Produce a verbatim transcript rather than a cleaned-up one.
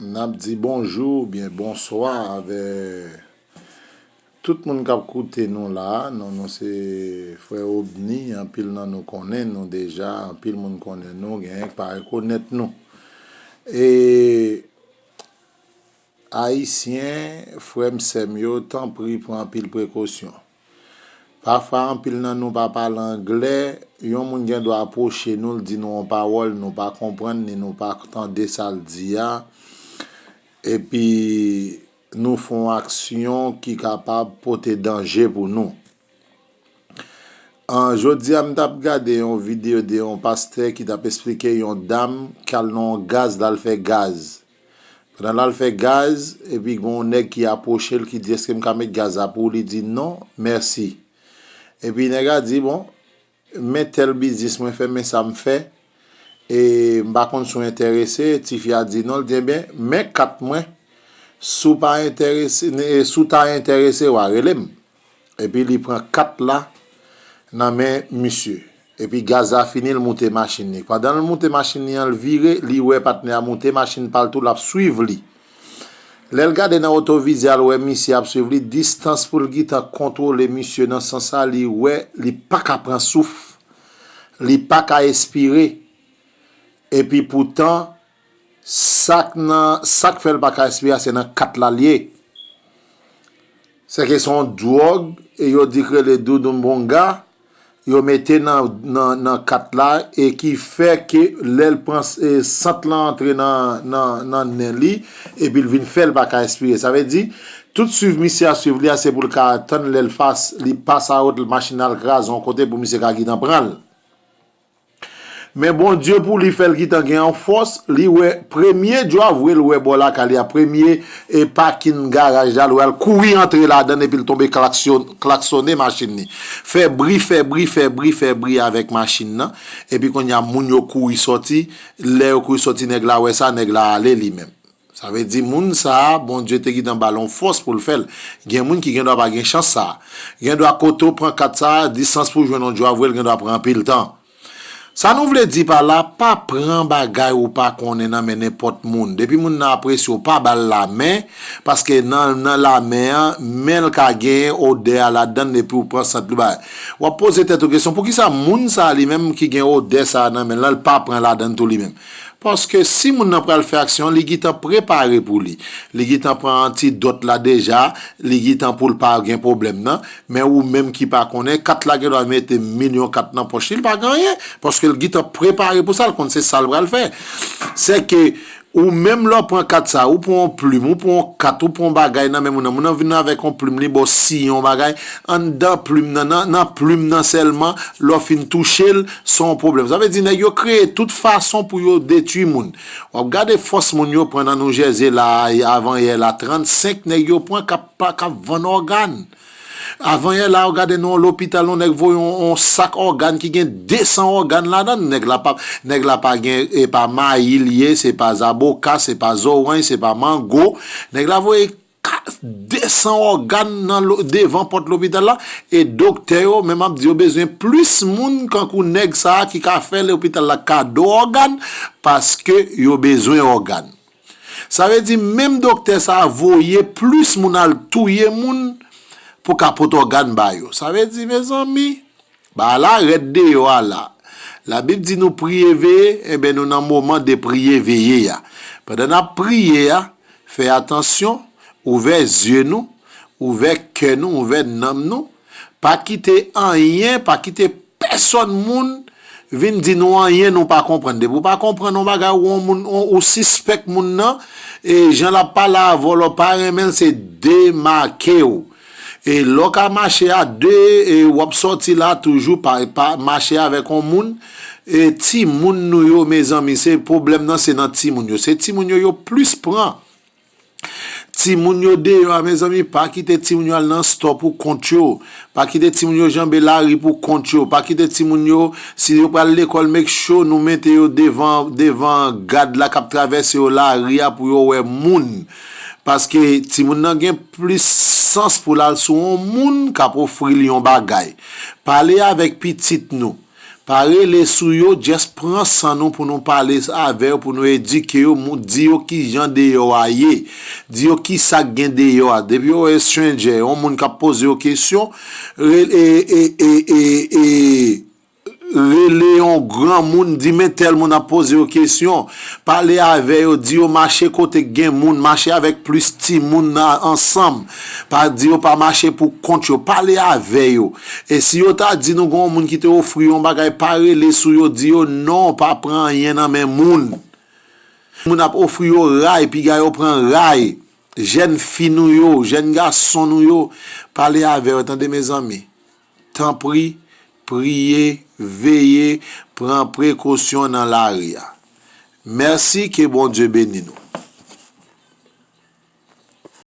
N ap di bonjou oubyen bonswa avè tout moun k ap koute nou la. Non, nou se frè Obni, anpil nan nou konnen nou deja, anpil moun konnen nou, genyen k pa rekonèt nou. E Ayisyen, frè m, sè m yo, tanpri pran anpil prekosyon. Pafwa, anpil nan nou pa pale anglè, yon moun gen dwa apwoche nou, l di nou yon pawòl, nou pa konprann ni nou pa tande sa l di a, epi nou fè yon aksyon ki kapab pote danje pou nou. An, jodi a, m t ap gade yon videyo de yon pastè ki t ap esplike yon dam k al nan yon gaz, l al fè gaz. Pandan l al fè gaz, epi gen yon nèg ki apwoche l, ki di, "Èske m ka met gaz la pou ou?" Li di, "Non, mèsi." Epi nèg la di, "Bon, men tèl biznis mwen fè, men sa m fè, e m pa konn si w enterese." Tifi a di non, li di, "Ebyen, men kat mwen, si w pa enterese, si w ta enterese, w a rele m." Epi li pran kat la nan men misye. Epi gaz la fini, l moute machin li. Pandan l moute machin li an, l vire, li wè patnè a moute machin pa l tou, l ap swiv li. Lè l gade nan otovizè a, l wè misye ap swiv li, distans pou l gentan kontwole misye nan sans sa, li wè li pa ka pran souf, li pa ka espire. Epi poutan, sa k nan, sa k fè l pa ka espire a, se nan kat la l ye. Sèke se yon dwòg, e yo di k rele Doudoun Bonga, yo mete nan, nan, nan kat la, e ki fè ke lè l pran, e, sant lan antre nan, nan, nan nen li, epi l vin fè l pa ka espire. Sa vle di, tout swiv misye a swiv li a, se pou l ka tann lè l fas, li pase a wot, machin nan al kraze yon kote pou misye ka gentan pran l. Men Bondye pou li fè l gentan gen yon fòs, li wè premye djwavwe l wè bò lakay li a, premye, e, pakin garaj la, l wè l kouri antre ladan l epi l tonbe klakson-, klaksonnen machin li. Fè bri, fè bri, fè bri, fè bri avèk machin nan. Epi kounye a, moun yo kouri sòti. Lè yo kouri sòti, nèg la wè sa, nèg la ale li menm. Sa vle di moun sa a, Bondye te gentan ba l yon fòs pou l fè l. Gen moun ki gendwa pa gen chans sa a. Gendwa kote w pran kat sa a, distans pou w jwenn yon djwavwe l gendwa pran anpil tan. Sa nou vle di pa la, pa pran bagay ou pa konnen nan men nenpòt moun. Depi moun nan apresye w, pa ba l lamen, paske nan, nan lamen an, men l ka gen odè a ladan l epi w pran sant li bay. W ap poze tèt ou kesyon, poukisa moun sa a li menm ki gen odè sa a nan men l lan, l pa pran ladan l tou li menm? Paske si moun nan pral fè aksyon an, li gentan prepare pou li. Li gentan pran antidòt la deja, li gentan pou l pa gen pwoblèm nan. Men ou menm ki pa konnen, kat la gendwa mete milyon kat nan pòch li, li pa gen anyen. Paske l gentan prepare pou sa, l konn se sa l pral fè. Sèke ou menm lè w pran kat sa, ou pran yon plim, ou pran yon kat, ou pran yon bagay nan men moun nan, moun nan vin avèk yon plim, li ba w siyen yon bagay, anndan plim nan, nan, nan plim nan sèlman, lè w fin touche l, se yon pwoblèm. Sa vle di nèg yo kreye tout fason pou yo detwi moun. W ap gade fòs moun yo pran nan Noujèze la, avanyè la, trannsenk nèg yo pran k ap, k ap vann ògàn. Avanyè la, w gade nan yon lopital, yon nèg voye yon, yon sak ògàn ki gen desan ògàn ladan l. Nèg la pa, nèg la pa gen, e pa mayi l ye, se pa zaboka, se pa zoranj, se pa mango. Nèg la voye ka-, desan ògàn nan lo-, devan pòt lopital la. E doktè yo menm ap di yo bezwen plis moun kankou nèg sa a ki ka fè lopital la kado ògàn, paske yo bezwen ògàn. Sa vle di menm doktè sa a voye plis moun al touye moun pou ka pote ògàn ba yo. Sa vle di, mezanmi, bagay la rèd deyò a la. Labib di nou priye veye, enben nou nan moman de priye veye a. Pandan n ap priye a, fè atansyon, ouvè zye nou, ouvè kè nou, ouvè nanm nou, pa kite anyen, pa kite pèsòn moun vin di nou anyen nou pa konprann. Depi w pa konprann yon bagay, ou yon moun, ou, ou sispèk moun nan, e jan l ap pale avè w la, w pa renmen l, se demake w. E lè w ka mache a de, e w ap sòti la toujou pa, pa mache avèk yon moun, e timoun nou yo, mezanmi, se pwoblèm nan, se nan timoun yo. Se timoun yo, yo plis pran. Timoun yo deyò a, mezanmi, pa kite timoun yo al nan stò pou kont yo. Pa kite timoun yo janbe lari pou kont yo. Pa kite timoun yo, si yo pral lekòl, make sure nou mete yo devan, devan gad la k ap travèse yo lari a pou yo wè moun. Paske timoun nan gen plis sans pou l al sou yon moun k ap ofri l yon bagay. Pale avèk pitit nou. Pa rele sou yo, just pran san nou pou nou pale avè yo, pou nou edike yo, di yo ki jan deyò a ye, di yo ki sa k gen deyò a. Depi yo wè stranger, yon moun k ap poze yo kesyon, rele yon granmoun, di men tèl moun ap poze yo kesyon, pale avè yo, di yo mache kote k gen moun, mache avèk plis timoun ansanm, pa di yo pa mache pou kont yo, pale avè yo. E si yo ta di nou gen yon moun ki te ofri yon bagay, pa rele sou yo, di yo non, pa pran anyen nan men moun. Moun ap ofri yo ray, piga yo pran ray. Jèn fi nou yo, jèn gason nou yo, pale avè yo, tande mezanmi. Tanpri, priye, veye, pran prekosyon nan lari a. Mèsi, ke Bondye beni nou.